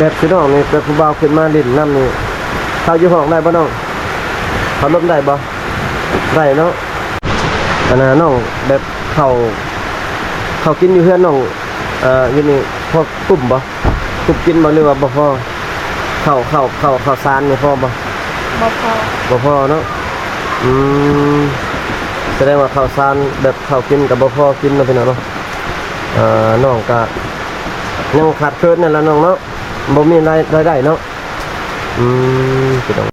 ແບບພີ່ນ້ອງນີ້ ແບບຜູ້ບ່າວຂຶ້ນມາຫຼິ້ນນຳນີ້ ເຂົ້າຢູ່ຫ້ອງໄດ້ບໍ່ນ້ອງ? ເຂົ້າລົມໄດ້ບໍ່? ໄດ້ເນາະ. ອັນນ່າ ນ້ອງແບບເຂົ້າ ເຂົ້າກິນຢູ່ເຮືອນນ້ອງ ເອີ ຢູ່ນີ້ພໍກຸ້ມບໍ່? ກຸ້ມກິນບໍ່ ຫຼືວ່າບໍ່ພໍ? ເຂົ້າ ເຂົ້າ ເຂົ້າ ເຂົ້າສານນີ້ພໍບໍ່? ບໍ່ພໍ ບໍ່ພໍເນາະ. ອືມ ສະແດງວ່າເຂົ້າສານ ແບບເຂົ້າກິນກໍບໍ່ພໍກິນເນາະ ພີ່ນ້ອງເນາະ. ເອີ ນ້ອງກໍຍັງຂາດເຂີນນັ້ນລະນ້ອງເນາະ ບໍ່ມີລາຍ ລາຍໄດ້ເນາະ. ອືມ ພີ່ນ້ອງ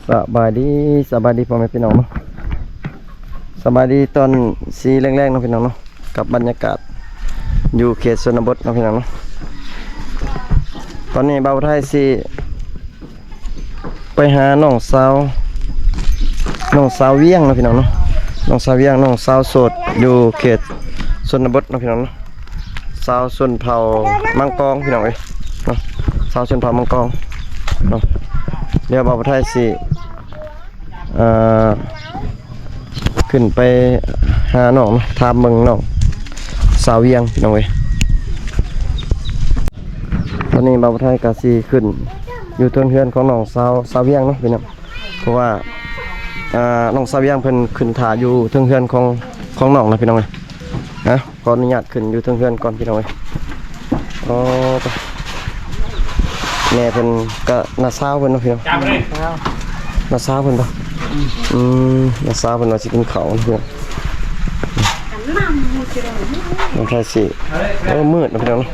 ສະບາຍດີ ສະບາຍດີພໍ່ແມ່ພີ່ນ້ອງເນາະ. ສະບາຍດີຕອນສີ່ແລງໆເນາະ ພີ່ນ້ອງເນາະ ກັບບັນຍາກາດຢູ່ເຂດຊົນນະບົດເນາະ ພີ່ນ້ອງເນາະ. ຕອນນີ້ບ່າວໄທຊິ ໄປຫານ້ອງສາວ ນ້ອງສາວວຽງເນາະ ພີ່ນ້ອງເນາະ. ນ້ອງສາວວຽງ ນ້ອງສາວໂສດ ຢູ່ເຂດຊົນນະບົດເນາະ ພີ່ນ້ອງເນາະ. ຊາວຊົນເຜົ່າມັງກອງ ພີ່ນ້ອງເອີຍເນາະ ຊາວຊົນເຜົ່າມັງກອງເນາະ. ດຽວບ່າວໄທຊິ ເອີ ຂຶ້ນໄປຫານ້ອງເນາະ ຖາມເບິ່ງນ້ອງສາວວຽງ ພີ່ນ້ອງເອີຍ. ຕອນນີ້ບ່າວໄທກໍຊິຂຶ້ນຢູ່ເທິງເຮືອນຂອງນ້ອງສາວ ສາວວຽງເນາະ ພີ່ນ້ອງ ເພາະວ່າ ເອີ ນ້ອງສາວວຽງເພິ່ນຂຶ້ນຖ້າຢູ່ເທິງເຮືອນຂອງ ຂອງນ້ອງນະ ພີ່ນ້ອງເອີຍ. ນະ ຂໍອະນຸຍາດຂຶ້ນຢູ່ເທິງເຮືອນກ່ອນ ພີ່ນ້ອງເອີຍ. ອໍ ແມ່ເພິ່ນກໍນ້າສາວເພິ່ນເນາະ ພີ່ນ້ອງ ນ້າສາວເພິ່ນບໍ່? ອືມ ນ້າສາວເພິ່ນວ່າຊິກິນເຂົ້າເນາະ ພີ່ນ້ອງ. ນ້ອງໄທຊິ ໂອ້ ມືດເນາະ ພີ່ນ້ອງເນາະ.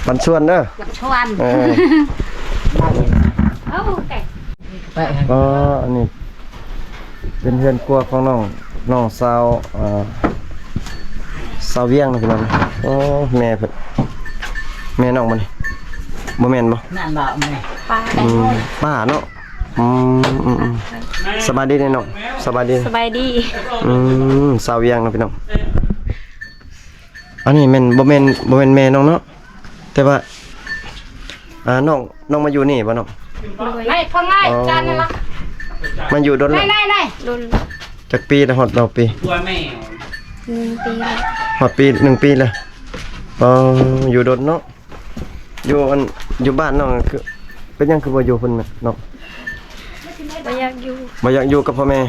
ບັນຊວນເດີ ບັນຊວນ ເອີ ໂອ້ ແຕ່ ໄປ ອໍ ອັນນີ້ເປັນເຮືອນຄົວຂອງນ້ອງ ນ້ອງສາວ ເອີ ສາວວຽງເນາະ ພີ່ນ້ອງ. ໂອ້ ແມ່ເພິ່ນ ແມ່ນ້ອງບໍ່ນີ້? ບໍ່ແມ່ນບໍ່? ນັ້ນບໍ່ແມ່ ປ້າ ອືມ ປ້າເນາະ. ອືມ ອືມ ອືມ ສະບາຍດີເດ້ນ້ອງ ສະບາຍດີ ສະບາຍດີ. ອືມ ສາວວຽງເນາະ ພີ່ນ້ອງ. ອັນນີ້ແມ່ນ ບໍ່ແມ່ນ ບໍ່ແມ່ນແມ່ນ້ອງເນາະ ແຕ່ວ່າ ອ່າ ນ້ອງ ນ້ອງມາຢູ່ນີ້ບໍ່ນ້ອງ? ໂດຍ ໄດ້ພໍ່ງາຍ ອໍ ຈານນັ້ນລະ ມາຢູ່ດົນແລ້ວ ໄດ້ ໄດ້ ໄດ້ ດົນ ຈັກປີແລ້ວ? ຮອດຮອດປີ ໜຶ່ງປີແລ້ວ ຮອດປີ ໜຶ່ງປີແລ້ວ. ອໍ ຢູ່ດົນເນາະ. ຢູ່ອັນ ຢູ່ບ້ານນ້ອງຄື ເປັນຫຍັງຄືບໍ່ຢູ່ພຸ້ນແມ່ນ້ອງ? ບໍ່ຢາກຢູ່ ບໍ່ຢາກຢູ່ກັບພໍ່ແມ່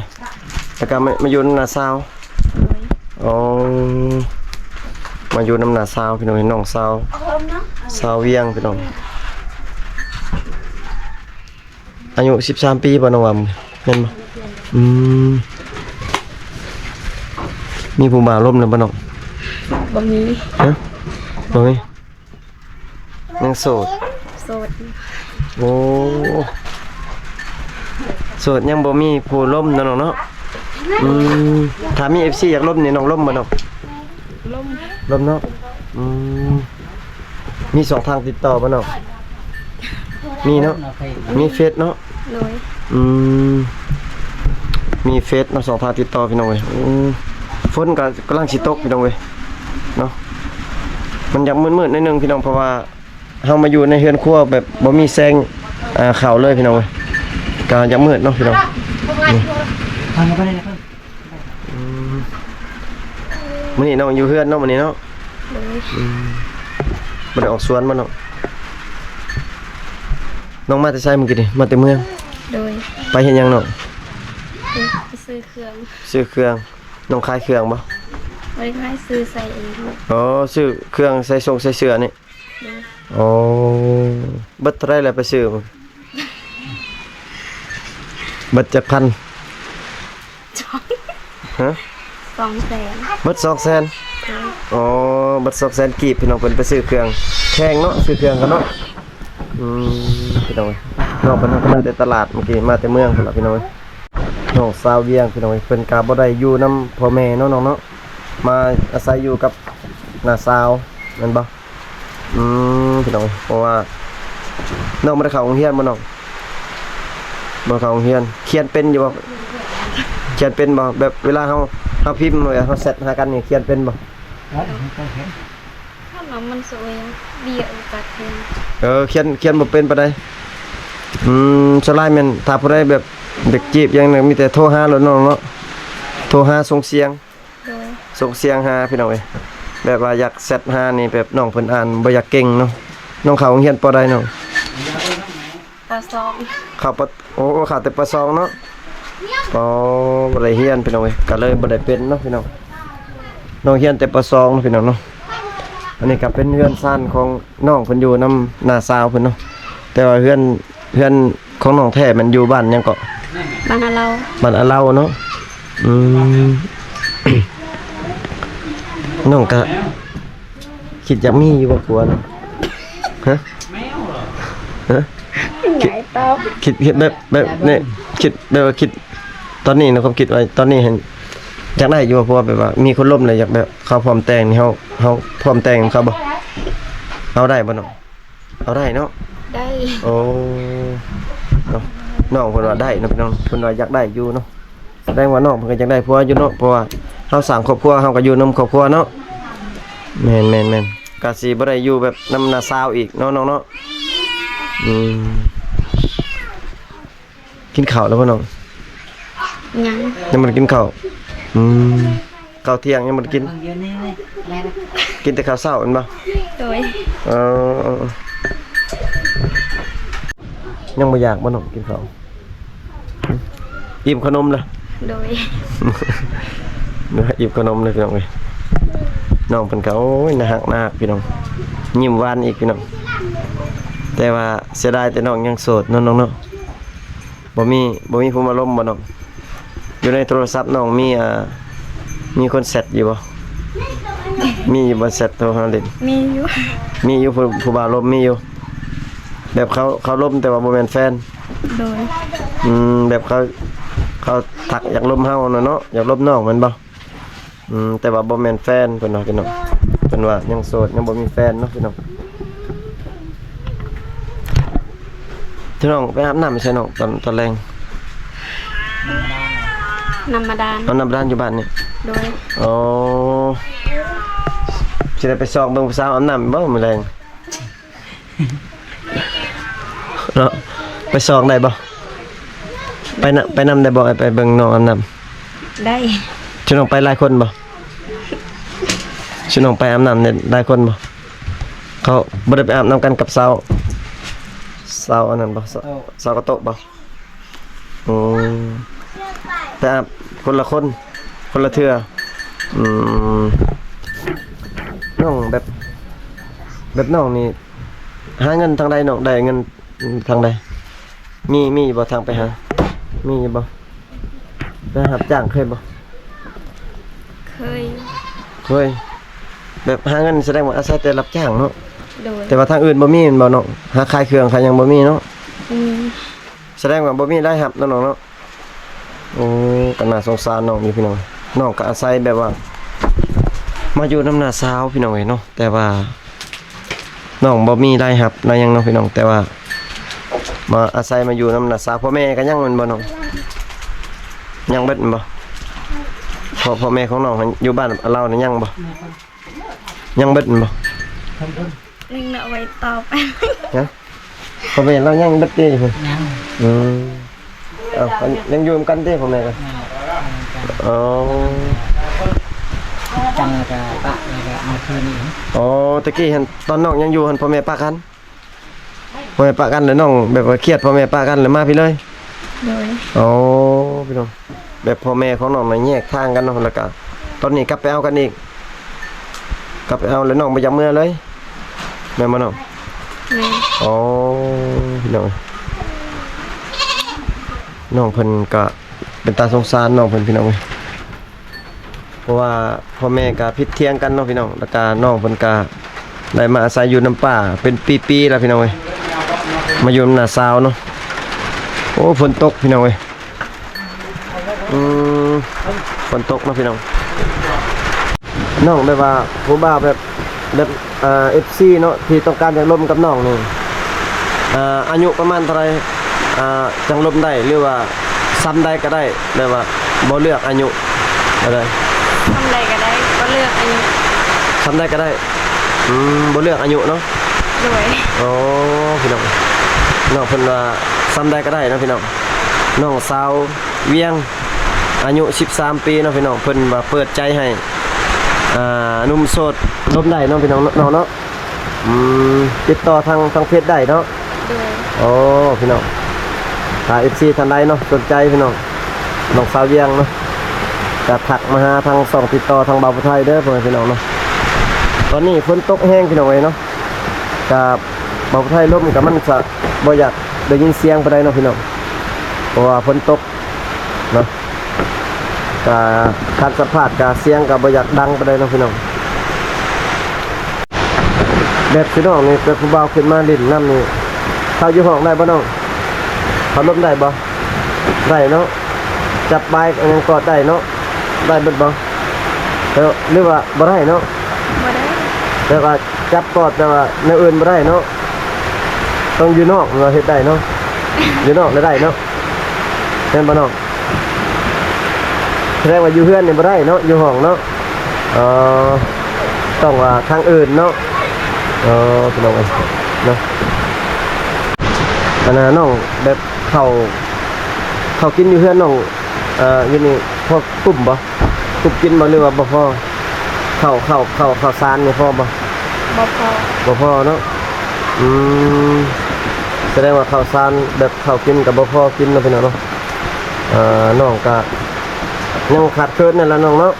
ແລ້ວກໍມາ ມາຢູ່ນຳນ້າສາວ. ໂດຍ ອໍ ມາຢູ່ນຳນ້າສາວ ພີ່ນ້ອງ ນ້ອງສາວ ສາວວຽງ ພີ່ນ້ອງ. ອາຍຸສິບສາມປີບໍ່ນ້ອງວ່າ ແມ່ນບໍ່? ອືມ ມີຜູ້ບ່າວລົມແລ້ວບໍ່ນ້ອງ? ບໍ່ມີ ຮະ ບໍ່ມີ. ຍັງໂສດ ໂສດ ໂອ້ ໂສດ ຍັງບໍ່ມີຜູ້ລົມເນາະນ້ອງເນາະ. ອືມ ຖ້າມີເອັຟຊີຢາກລົມນີ້ ນ້ອງລົມບໍ່ນ້ອງ? ລົມ ລົມເນາະ. ອືມ ມີຊ່ອງທາງຕິດຕໍ່ບໍ່ນ້ອງ? ມີເນາະ ມີເຟສເນາະ. ໂດຍ ອືມ ມີເຟສເນາະ ຊ່ອງທາງຕິດຕໍ່ ພີ່ນ້ອງເອີຍ. ອືມ ຝົນກໍກຳລັງຊິຕົກ ພີ່ນ້ອງເອີຍເນາະ. ມັນຢາກມືດໆໜ້ອຍໜຶ່ງ ພີ່ນ້ອງ ເພາະວ່າ ເຮົາມາຢູ່ໃນເຮືອນຄົວແບບບໍ່ມີແສງ ເອີ ເຂົ້າເລີຍ ພີ່ນ້ອງເອີຍ ກໍຢາກມືດເນາະ ພີ່ນ້ອງ. ອືມ ມື້ນີ້ນ້ອງຢູ່ເຮືອນເນາະ ມື້ນີ້ເນາະ. ໂດຍ ອືມ ບໍ່ໄດ້ອອກສວນບໍ່ນ້ອງ? ນ້ອງມາແຕ່ໃສມື້ກີ້ນີ້? ມາແຕ່ເມືອງ. ໂດຍ ໄປເຮັດຫຍັງນ້ອງ? ໄປຊື້ເຄື່ອງ ຊື້ເຄື່ອງ. ນ້ອງຂາຍເຄື່ອງບໍ່? ບໍ່ໄດ້ຂາຍ ຊື້ໃສ່ເອງ. ອໍ ຊື້ເຄື່ອງໃສ່ຊົງໃສ່ເສື້ອນີ້. ໂດຍ ໂອ້ ເບິດເທົ່າໃດແລ້ວໄປຊື້? ເບິດຈັກພັນ? ຮະ? ສອງແສນ. ເບິດສອງແສນ? ໂດຍ ອໍ ເບິດສອງແສນກີບ ພີ່ນ້ອງ. ເພິ່ນໄປຊື້ເຄື່ອງ ແພງເນາະ ຊື້ເຄື່ອງກັນເນາະ. ອືມ ພີ່ນ້ອງເອີຍ ນ້ອງເພິ່ນກໍມາແຕ່ຕະຫຼາດ ມື້ກີ້ມາແຕ່ເມືອງພຸ້ນລະ ພີ່ນ້ອງເອີຍ. ນ້ອງສາວວຽງ ພີ່ນ້ອງເອີຍ ເພິ່ນກໍບໍ່ໄດ້ຢູ່ນຳພໍ່ແມ່ເນາະນ້ອງເນາະ ມາອາໄສຢູ່ກັບນ້າສາວ ແມ່ນບໍ່? ອືມ ພີ່ນ້ອງເອີຍ ເພາະວ່ານ້ອງບໍ່ໄດ້ເຂົ້າໂຮງຮຽນບໍ່ນ້ອງ? ບໍ່ໄດ້ເຂົ້າໂຮງຮຽນ. ຂຽນເປັນຢູ່ບໍ່? ຂຽນເປັນບໍ່? ແບບເວລາເຮົາ ເຮົາພິມ ເວລາເຮົາແຊັດຫາກັນນີ້ ຂຽນເປັນບໍ່? ເອີ ຂຽນ ຂຽນບໍ່ເປັນປານໃດ. ອືມ ສ່ວນຫຼາຍແມ່ນຖ້າຜູ້ໃດແບບຢາກຈີບຫຍັງ ມີແຕ່ໂທຫາໂລດນ້ອງເນາະ. ໂທຫາສົ່ງສຽງ ໂດຍ ສົ່ງສຽງຫາພີ່ນ້ອງເອີຍ ແບບວ່າຢາກແຊັດຫານີ້ ແບບນ້ອງເພິ່ນອ່ານບໍ່ຢາກເກັ່ງເນາະ. ນ້ອງເຂົ້າໂຮງຮຽນ ປ.ໃດນ້ອງ? ປ.ສອງ ເຂົ້າ ປ.- ໂອ້ ເຂົ້າແຕ່ ປ.ສອງ ເນາະ. ອໍ ບໍ່ໄດ້ຮຽນພີ່ນ້ອງເອີຍ ກໍເລີຍບໍ່ໄດ້ເປັນເນາະພີ່ນ້ອງ. ນ້ອງຮຽນແຕ່ ປ.ສອງ ເນາະພີ່ນ້ອງເນາະ. ອັນນີ້ກໍເປັນເຮືອນຊານຂອງນ້ອງເພິ່ນ ຢູ່ນຳນ້າສາວເພິ່ນເນາະ. ແຕ່ວ່າເຮືອນ ເຮືອນຂອງນ້ອງແທ້ແມ່ນຢູ່ບ້ານຫຍັງເກາະ? ບ້ານອາເລົາ ບ້ານອາເລົາເນາະ. ອືມ ນ້ອງກະຄິດຢາກມີຢູ່ບໍ່ຜົວນະ? ຮະ? ຮະ? ຄິດ ຄິດ ຄິດແບບ ແບບນີ້ ຄິດແບບວ່າ ຄິດຕອນນີ້ນະ ຄວາມຄິດວ່າຕອນນີ້ຫັ້ນ ຢາກໄດ້ຢູ່ບໍ່? ເພາະວ່າແບບວ່າມີຄົນລົມແລ້ວ ຢາກແບບເຂົາພ້ອມແຕ່ງນີ້ ເຮົາ ເຮົາພ້ອມແຕ່ງນຳເຂົາບໍ່? ເອົາໄດ້ບໍ່ນ້ອງ? ເອົາໄດ້ເນາະ? ໄດ້. ໂອ້ ເນາະ ນ້ອງເພິ່ນວ່າໄດ້ເນາະພີ່ນ້ອງ ເພິ່ນວ່າຢາກໄດ້ຢູ່ເນາະ. ສະແດງວ່ານ້ອງເພິ່ນກໍຢາກໄດ້ຜົວຢູ່ເນາະ ເພາະວ່າເຮົາສ້າງຄອບຄົວ ເຮົາກໍຢູ່ນຳຄອບຄົວເນາະ. ແມ່ນໆໆ ກະຊິບໍ່ໄດ້ຢູ່ແບບນຳນ້າສາວອີກເນາະນ້ອງເນາະ. ອືມ ກິນເຂົ້າແລ້ວບໍ່ນ້ອງ? ຍັງ ຍັງບໍ່ໄດ້ກິນເຂົ້າ. ອືມ ເຂົ້າທ່ຽງຍັງບໍ່ໄດ້ກິນ? ກິນແຕ່ເຂົ້າເຊົ້າແມ່ນບໍ່? ໂດຍ. ເອີ ຍັງບໍ່ຢາກບໍ່ນ້ອງ ກິນເຂົ້າ? ອີ່ມຂະໜົມລະ? ໂດຍ. ອີ່ມຂະໜົມເລີຍພີ່ນ້ອງເອີຍ. ນ້ອງເພິ່ນກໍ ໂອ້ຍ ໜ້າຮັກ ໜ້າຮັກພີ່ນ້ອງ ຍິ້ມຫວານອີກພີ່ນ້ອງ. ແຕ່ວ່າເສຍດາຍແຕ່ນ້ອງຍັງໂສດເນາະນ້ອງເນາະ. ບໍ່ມີ ບໍ່ມີຜູ້ມາລົມບໍ່ນ້ອງ? ຢູ່ໃນໂທລະສັບນ້ອງມີ ອ່າ ມີຄົນແຊັດຢູ່ບໍ່? ມີຢູ່ບໍ່ ແຊັດໂທຫາຫຼິ້ນ? ມີຢູ່ ມີຢູ່ ຜູ້ ຜູ້ບ່າວລົມມີຢູ່. ແບບເຂົາ ເຂົາລົມແຕ່ວ່າບໍ່ແມ່ນແຟນ? ໂດຍ. ອືມ ແບບເຂົາ ເຂົາທັກຢາກລົມເຮົານະເນາະ ຢາກລົມນ້ອງແມ່ນບໍ່? ອືມ ແຕ່ວ່າບໍ່ແມ່ນແຟນເພິ່ນວ່າພີ່ນ້ອງ ເພິ່ນວ່າຍັງໂສດ ຍັງບໍ່ມີແຟນເນາະພີ່ນ້ອງ. ພີ່ນ້ອງໄປອາບນ້ຳໃສ່ນ້ອງຕອນ ຕອນແລງ? ນ້ຳບາດານ. ເອົານ້ຳບາດານຢູ່ບ້ານນີ້? ໂດຍ. ໂອ້ ຊິໄດ້ໄປຊອກເບິ່ງຜູ້ສາວອາບນ້ຳບໍ່ມື້ແລງ? ເນາະ ໄປຊອກໄດ້ບໍ່? ໄປນຳ ໄປນຳໄດ້ບໍ່? ໄປເບິ່ງນ້ອງອາບນ້ຳ. ໄດ້. ຊວນນ້ອງໄປຫຼາຍຄົນບໍ່? ຊວນນ້ອງໄປອາບນ້ຳໄດ້ຫຼາຍຄົນບໍ່? ເຂົາບໍ່ໄດ້ໄປອາບນຳກັນກັບສາວ ສາວອັນນັ້ນບໍ່? ສາວ ສາວກະໂຕະບໍ່? ໂອ້ ແຕ່ຄົນລະຄົນ ຄົນລະເທື່ອ. ອືມ ນ້ອງແບບ ແບບນ້ອງນີ້ຫາເງິນທາງໃດນ້ອງ? ໄດ້ເງິນທາງໃດ? ມີ ມີຢູ່ບໍ່ທາງໄປຫາ? ມີຢູ່ບໍ່? ໄປຮັບຈ້າງເຄີຍບໍ່? ເຄີຍ. ເຄີຍ. ແບບຫາເງິນສະແດງວ່າອາໄສແຕ່ຮັບຈ້າງເນາະ? ໂດຍ. ແຕ່ວ່າທາງອື່ນບໍ່ມີແມ່ນບໍ່ນ້ອງ? ຫາຂາຍເຄື່ອງຂາຍຫຍັງບໍ່ມີເນາະ? ອືມ. ສະແດງວ່າບໍ່ມີລາຍຮັບເນາະນ້ອງເນາະ. ໂອ້ ກໍໜ້າສົງສານນ້ອງຢູ່ພີ່ນ້ອງ. ນ້ອງກໍອາໄສແບບວ່າມາຢູ່ນຳນ້າສາວພີ່ນ້ອງເອີຍເນາະ ແຕ່ວ່ານ້ອງບໍ່ມີລາຍຮັບລາຍຫຍັງເນາະພີ່ນ້ອງ ແຕ່ວ່າມາອາໄສມາຢູ່ນຳນ້າສາວ. ພໍ່ແມ່ກໍຍັງແມ່ນບໍ່ນ້ອງ? ຍັງເບິດແມ່ນບໍ່? ພໍ່ ພໍ່ແມ່ຂອງນ້ອງຫັ້ນຢູ່ບ້ານລາວນັ້ນຍັງບໍ່? ຍັງເບິດແມ່ນບໍ່? ຍັງເນາະ ໄວ້ຕໍ່ໄປ. ຮະ? ພໍ່ແມ່ລາວຍັງເບິດຕິ? ຍັງ. ອືມ ເອົ້າ ຍັງຢູ່ນຳກັນຕິພໍ່ແມ່ກໍ? ຍັງ. ອໍ ຈັ່ງແລ້ວກໍປະ ແລ້ວກໍມາຄືນອີກ. ອໍ ຕະກີ້ຫັ້ນຕອນນ້ອງຍັງຢູ່ຫັ້ນ ພໍ່ແມ່ປະກັນ? ພໍ່ແມ່ປະກັນ ແລ້ວນ້ອງແບບວ່າຄຽດພໍ່ແມ່ປະກັນ ແລ້ວມາພີ້ເລີຍ? ໂດຍ. ໂອ້ ພີ່ນ້ອງ ແບບພໍ່ແມ່ຂອງນ້ອງນະແຍກທາງກັນເນາະ ແລ້ວກະຕອນນີ້ກັບໄປເອົາກັນອີກ ກັບໄປເອົາ ແລ້ວນ້ອງບໍ່ຢາກເມືອເລີຍ ແມ່ນບໍ່ນ້ອງ? ແມ່ນ. ໂອ້ ພີ່ນ້ອງ ນ້ອງເພິ່ນກະເປັນຕາສົງສານນ້ອງເພິ່ນ ພີ່ນ້ອງເອີຍ. ເພາະວ່າພໍ່ແມ່ກະຜິດຖຽງກັນເນາະພີ່ນ້ອງ ແລ້ວກະນ້ອງເພິ່ນກະໄດ້ມາອາໄສຢູ່ນຳປ້າເປັນປີໆແລ້ວພີ່ນ້ອງເອີຍ ມາຢູ່ນຳນ້າສາວເນາະ. ໂອ້ ຝົນຕົກພີ່ນ້ອງເອີຍ ອືມ ຝົນຕົກເນາະພີ່ນ້ອງ. ນ້ອງແບບວ່າຜູ້ບ່າວແບບ ແບບ ເອີ ເອັຟຊີເນາະ ທີ່ຕ້ອງການຢາກລົມກັບນ້ອງນີ້ ອາ ອາຍຸປະມານເທົ່າໃດ ອາ ຈັ່ງລົມໄດ້ ຫຼືວ່າສ່ຳໃດກໍໄດ້ ແບບວ່າບໍ່ເລືອກອາຍຸກໍໄດ້? ສ່ຳໃດກໍໄດ້ ບໍ່ເລືອກອາຍຸ. ສ່ຳໃດກໍໄດ້ ອືມ ບໍ່ເລືອກອາຍຸເນາະ. ໂດຍ. ໂອ້ ພີ່ນ້ອງ ນ້ອງເພິ່ນວ່າສ່ຳໃດກໍໄດ້ເນາະພີ່ນ້ອງ. ນ້ອງສາວວຽງ ອາຍຸສິບສາມປີເນາະພີ່ນ້ອງ ເພິ່ນວ່າເປີດໃຈໃຫ້ ອ່າ ໜຸ່ມໂສດລົມໄດ້ເນາະພີ່ນ້ອງເນາະ ເນາະ ອືມ ຕິດຕໍ່ທາງ ທາງເຟສໄດ້ເນາະ. ໂດຍ ໂອ້ ພີ່ນ້ອງ ຖ້າເອັຟຊີທ່ານໃດເນາະ ສົນໃຈພີ່ນ້ອງ ນ້ອງສາວວຽງເນາະ ກະທັກມາຫາທາງຊ່ອງ ຕິດຕໍ່ທາງບ່າວຜູ້ໄທເດີ ພໍ່ແມ່ພີ່ນ້ອງເນາະ. ຕອນນີ້ຝົນຕົກແຮງພີ່ນ້ອງເອີຍເນາະ ກະບ່າວຜູ້ໄທລົມກະມັນຈະບໍ່ຢາກໄດ້ຍິນສຽງປານໃດເນາະພີ່ນ້ອງ ເພາະວ່າຝົນຕົກເນາະ. ກະການສຳພາດກະສຽງກະບໍ່ຢາກດັງປານໃດເນາະພີ່ນ້ອງ. ແບບພີ່ນ້ອງນີ້ ແບບຜູ້ບ່າວຂຶ້ນມາຫຼິ້ນນຳນີ້ ເຂົ້າຢູ່ຫ້ອງໄດ້ບໍ່ນ້ອງ? ເຂົ້າລົມໄດ້ບໍ່? ໄດ້ເນາະ ຈັບບາຍຫຍັງກອດໄດ້ເນາະ ໄດ້ເບິດບໍ່? ແລ້ວ ຫຼືວ່າບໍ່ໄດ້ເນາະ? ບໍ່ໄດ້ ແບບວ່າ ຈັບກອດ ແຕ່ວ່າແນວອື່ນບໍ່ໄດ້ເນາະ ຕ້ອງຢູ່ນອກເນາະ ເຮັດໄດ້ເນາະ ຢູ່ນອກລະໄດ້ເນາະ ແມ່ນບໍ່ນ້ອງ? ສະແດງວ່າຢູ່ເຮືອນນີ້ບໍ່ໄດ້ເນາະ ຢູ່ຫ້ອງເນາະ ເອີ ຕ້ອງວ່າທາງອື່ນເນາະ ເອີ ພີ່ນ້ອງເອີຍເນາະ. ອັນນ່າ ນ້ອງແບບເຂົ້າ ເຂົ້າກິນຢູ່ເຮືອນນ້ອງ ເອີ ຢູ່ນີ້ພໍກຸ້ມບໍ່? ກຸບກິນບໍ່ ຫຼືວ່າບໍ່ພໍ? ເຂົ້າ ເຂົ້າ ເຂົ້າ ເຂົ້າສານນີ້ພໍບໍ່? ບໍ່ພໍ ບໍ່ພໍເນາະ ອືມ ສະແດງວ່າເຂົ້າສານແບບເຂົ້າກິນກະບໍ່ພໍກິນເນາະ ພີ່ນ້ອງເນາະ. ເອີ ນ້ອງກະຍັງຂາດເຂີນນັ້ນລະນ້ອງເນາະ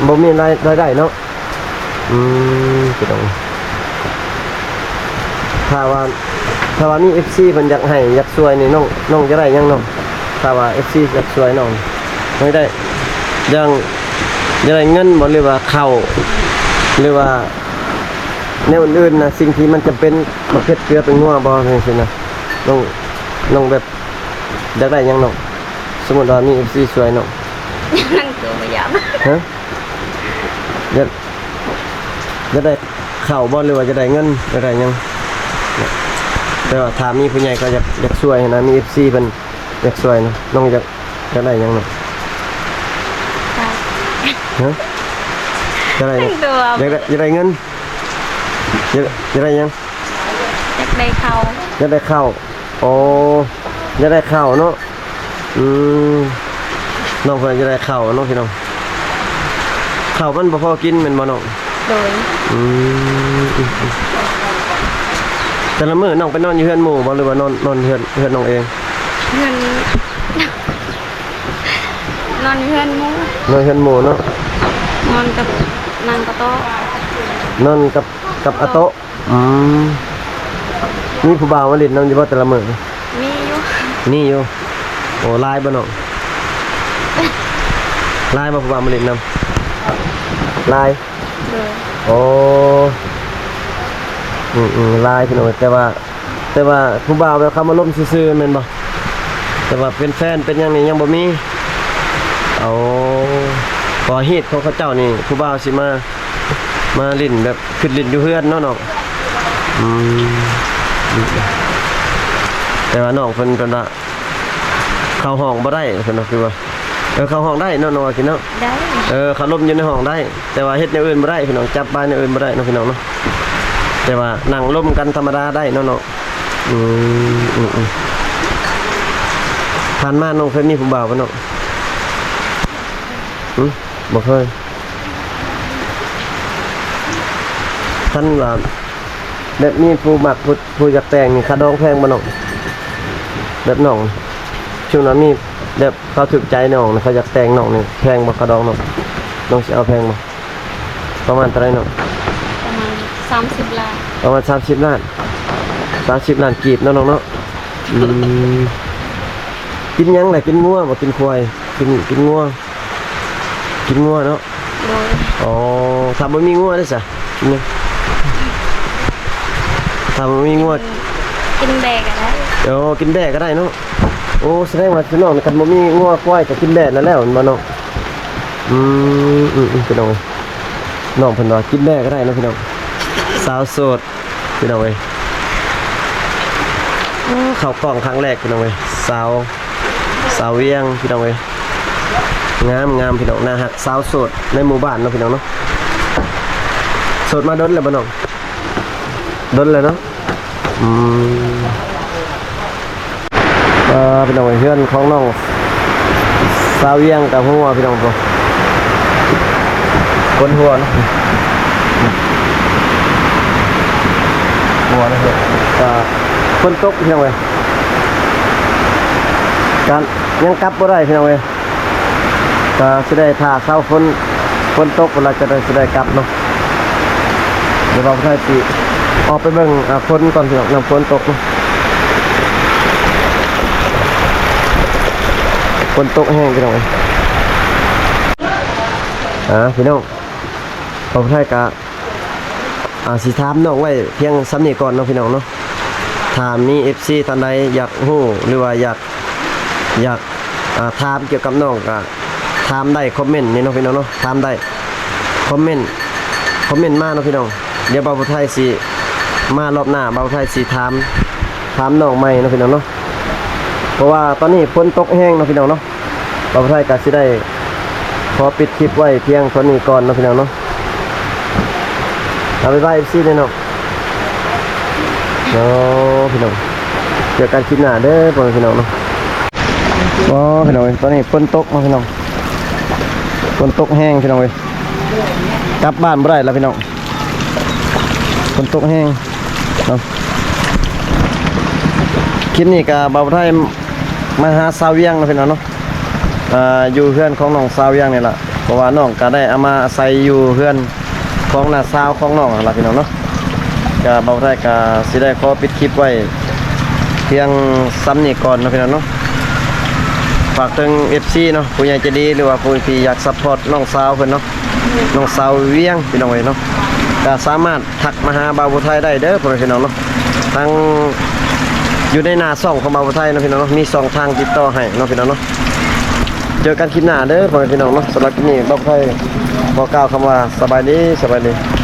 ບໍ່ມີລາຍ ລາຍໄດ້ເນາະ ອືມ ພີ່ນ້ອງ ຖ້າວ່າ ຖ້າວ່າມີເອັຟຊີເພິ່ນຢາກໃຫ້ ຢາກຊ່ວຍນີ້ ນ້ອງ ນ້ອງຈະໄດ້ຫຍັງນ້ອງ? ຖ້າວ່າເອັຟຊີຢາກຊ່ວຍນ້ອງ ຢາກໄດ້ ຢາກ ຢາກໄດ້ເງິນບໍ່ ຫຼືວ່າເຂົ້າ ຫຼືວ່າແນວອື່ນໆນະ ສິ່ງທີ່ມັນຈຳເປັນ ໝາກເຜັດ ເກືອ ແປ້ງນົວບໍ່ ຈັ່ງຊີ້ນະ ນ້ອງ ນ້ອງແບບຢາກໄດ້ຫຍັງນ້ອງ? ສົມມຸດວ່າມີເອັຟຊີຊ່ວຍນ້ອງ ຍັງໂຕບໍ່ຢາກ ຮະ? ຢາກ ຢາກໄດ້ເຂົ້າບໍ່ ຫຼືວ່າຢາກໄດ້ເງິນ ຢາກໄດ້ຫຍັງ? ແຕ່ວ່າຖ້າມີຜູ້ໃຫຍ່ເຂົາຢາກ ຢາກຊ່ວຍຫັ້ນນະ ມີເອັຟຊີເພິ່ນຢາກຊ່ວຍນະ ນ້ອງຢາກ ຢາກໄດ້ຫຍັງນ້ອງ? ຮະ? ຢາກໄດ້ ຢາກໄດ້ ຢາກໄດ້ເງິນ? ຢາກ ຢາກໄດ້ຫຍັງ? ຢາກໄດ້ເຂົ້າ ຢາກໄດ້ເຂົ້າ ໂອ້ ຢາກໄດ້ເຂົ້າເນາະ ອືມ ນ້ອງເພິ່ນຢາກໄດ້ເຂົ້າເນາະ ພີ່ນ້ອງ ເຂົ້າມັນບໍ່ພໍກິນແມ່ນບໍ່ນ້ອງ? ໂດຍ ອືມ ແຕ່ລະມື້ນ້ອງໄປນອນຢູ່ເຮືອນໝູ່ບໍ່ ຫຼືວ່ານອນ ນອນເຮືອນ ເຮືອນນ້ອງເອງ? ເຮືອນ ນອນຢູ່ເຮືອນໝູ່ ນອນເຮືອນໝູ່ເນາະ ນອນກັບນາງກະໂຕະ ນອນກັບ ກັບອາໂຕະ ອືມ ມີຜູ້ບ່າວມາຫຼິ້ນນຳຢູ່ບໍ່ແຕ່ລະມື້? ມີຢູ່ ມີຢູ່ ໂອ້ ຫຼາຍບໍ່ນ້ອງ? ຫຼາຍບໍ່ຜູ້ບ່າວມາຫຼິ້ນນຳ? ຫຼາຍ ໂດຍ ໂອ້ ອືມໆ ຫຼາຍພີ່ນ້ອງ ແຕ່ວ່າ ແຕ່ວ່າຜູ້ບ່າວແບບເຂົ້າມາລົມຊື່ໆແມ່ນບໍ່? ແຕ່ວ່າເປັນແຟນເປັນຫຍັງນີ້ຍັງບໍ່ມີ ເອົາ ເພາະວ່າຮີດຂອງເຂົາເຈົ້ານີ້ ຜູ້ບ່າວຊິມາ ມາຫຼິ້ນແບບ ຂຶ້ນຫຼິ້ນຢູ່ເຮືອນເນາະນ້ອງ ອືມ ແຕ່ວ່ານ້ອງເພິ່ນ ເພິ່ນວ່າເຂົ້າຫ້ອງບໍ່ໄດ້ ເພິ່ນວ່າ ຄືວ່າ ເອີ ເຂົ້າຫ້ອງໄດ້ເນາະ ນ້ອງວ່າກິນເນາະ ໄດ້ ເອີ ເຂົ້າລົມຢູ່ໃນຫ້ອງໄດ້ ແຕ່ວ່າເຮັດແນວອື່ນບໍ່ໄດ້ພີ່ນ້ອງ ຈັບບາຍແນວອື່ນບໍ່ໄດ້ເນາະ ພີ່ນ້ອງເນາະ ແຕ່ວ່ານັ່ງລົມກັນທຳມະດາໄດ້ເນາະນ້ອງ ອືມ ອືມ ອືມ ຜ່ານມານ້ອງເຄີຍມີຜູ້ບ່າວບໍ່ນ້ອງ? ຫຶ ບໍ່ເຄີຍ ຄັນວ່າແບບມີຜູ້ມັກ ຜູ້ ຜູ້ຢາກແຕ່ງນີ້ ຄ່າດອງແພງບໍ່ນ້ອງ? ແບບນ້ອງ ຊຸມວ່າມີແບບເຂົາຖືກໃຈນ້ອງ ເຂົາຢາກແຕ່ງນ້ອງນີ້ ແພງບໍ່ຄ່າດອງນ້ອງ? ນ້ອງຊິເອົາແພງບໍ່? ປະມານເທົ່າໃດນ້ອງ? ປະມານສາມສິບລ້ານ ປະມານສາມສິບລ້ານ ສາມສິບລ້ານກີບເນາະນ້ອງເນາະ ອືມ ກິນຫຍັງລະ? ກິນງົວບໍ່? ກິນຄວາຍ? ກິນ ກິນງົວ ກິນງົວເນາະ ໂດຍ ອໍ ຖ້າບໍ່ມີງົວເດ້ຊະ? ກິນຫຍັງ? ຖ້າບໍ່ມີງົວ ກິນແບ້ກະໄດ້ ໂອ້ ກິນແບ້ກະໄດ້ເນາະ ໂອ້ ສະແດງວ່າພີ່ນ້ອງນີ້ ຄັນບໍ່ມີງົວຄວາຍກະກິນແບ້ນັ້ນແລ້ວແມ່ນບໍ່ນ້ອງ? ອືມ ອືມ ອືມ ພີ່ນ້ອງເອີຍ ນ້ອງເພິ່ນວ່າກິນແບ້ກະໄດ້ເນາະ ພີ່ນ້ອງ ສາວໂສດ ພີ່ນ້ອງເອີຍ ໂອ້ ເຂົ້າກ້ອງຄັ້ງແລກ ພີ່ນ້ອງເອີຍ ສາວ ສາວວຽງ ພີ່ນ້ອງເອີຍ ງາມ ງາມ ພີ່ນ້ອງ ໜ້າຮັກ ສາວໂສດໃນໝູ່ບ້ານເນາະ ພີ່ນ້ອງເນາະ ໂສດມາດົນແລ້ວບໍ່ນ້ອງ? ດົນແລ້ວເນາະ ອືມ ເອີ ພີ່ນ້ອງເອີຍ ເຮືອນຂອງນ້ອງ ສາວວຽງກະຫົວພີ່ນ້ອງ ຄົນຫົວເນາະ ຫົວເນາະ ກະຝົນຕົກພີ່ນ້ອງເອີຍ ກະຍັງກັບບໍ່ໄດ້ພີ່ນ້ອງເອີຍ ກະຊິໄດ້ຖ້າເຊົາຝົນ ຝົນຕົກພຸ້ນລະ ຈະໄດ້ ຊິໄດ້ກັບເນາະ. ດຽວເຮົາໄທຊິອອກໄປເບິ່ງ ອາ ຝົນກ່ອນພີ່ນ້ອງ ນ້ຳຝົນຕົກເນາະ ຝົນຕົກແຮງພີ່ນ້ອງເອີຍ ອາ ພີ່ນ້ອງ ເຮົາໄທກະ ອາ ຊິຖາມນ້ອງໄວ້ພຽງສ່ຳນີ້ກ່ອນເນາະພີ່ນ້ອງເນາະ ຖ້າມີເອັຟຊີທ່ານໃດຢາກຮູ້ ຫຼືວ່າຢາກ ຢາກ ອາ ຖາມກ່ຽວກັບນ້ອງກະຖາມໄດ້ ຄອມເມັນນີ້ເນາະພີ່ນ້ອງເນາະ ຖາມໄດ້ ຄອມເມັນ ຄອມເມັນມາເນາະພີ່ນ້ອງ. ດຽວບ່າວຜູ້ໄທຊິມາລອບໜ້າ ບ່າວຜູ້ໄທຊິຖາມ ຖາມນ້ອງໃໝ່ເນາະພີ່ນ້ອງເນາະ ເພາະວ່າຕອນນີ້ຝົນຕົກແຮງເນາະພີ່ນ້ອງເນາະ. ບ່າວຜູ້ໄທກະຊິໄດ້ຂໍປິດຄລິບໄວ້ພຽງເທົ່ານີ້ກ່ອນເນາະພີ່ນ້ອງເນາະ. ອາ ບາຍບາຍເອັຟຊີແດ່ເນາະ ເນາະພີ່ນ້ອງ ເຈີກັນຄລິບໜ້າເດີພໍ່ແມ່ພີ່ນ້ອງເນາະ. ອໍ ພີ່ນ້ອງເອີຍ ຕອນນີ້ຝົນຕົກເນາະພີ່ນ້ອງ ຝົນຕົກແຮງພີ່ນ້ອງເອີຍ ກັບບ້ານບໍ່ໄດ້ລະພີ່ນ້ອງ ຝົນຕົກແຮງເນາະ. ຄລິບນີ້ກະບ່າວຜູ້ໄທມາຫາສາວວຽງເນາະພີ່ນ້ອງເນາະ ອາ ຢູ່ເຮືອນຂອງນ້ອງສາວວຽງນີ້ລະ ເພາະວ່ານ້ອງກະໄດ້ເອົາມາອາໄສຢູ່ເຮືອນຂອງນ້າສາວຂອງນ້ອງຫັ້ນລະພີ່ນ້ອງເນາະ. ກະບ່າວຜູ້ໄທກະຊິໄດ້ຂໍປິດຄລິບໄວ້ພຽງສ່ຳນີ້ກ່ອນເນາະພີ່ນ້ອງເນາະ. ຝາກເຖິງເອັຟຊີເນາະ ຜູ້ໃຫຍ່ໃຈດີ ຫຼືວ່າຜູ້ທີ່ຢາກຊັບພອດນ້ອງສາວເພິ່ນເນາະ ນ້ອງສາວວຽງພີ່ນ້ອງເອີຍເນາະ ກະສາມາດທັກມາຫາບ່າວຜູ້ໄທໄດ້ເດີພໍ່ແມ່ພີ່ນ້ອງເນາະ. ທັງຢູ່ໃນໜ້າຊ່ອງຂອງບ່າວຜູ້ໄທເນາະພີ່ນ້ອງເນາະ ມີຊ່ອງທາງຕິດຕໍ່ໃຫ້ເນາະພີ່ນ້ອງເນາະ. ເຈີກັນຄລິບໜ້າເດີພໍ່ແມ່ພີ່ນ້ອງເນາະ. ສຳລັບຄລິບນີ້ບ່າວຜູ້ໄທຂໍກ່າວຄຳວ່າສະບາຍດີ ສະບາຍດີ.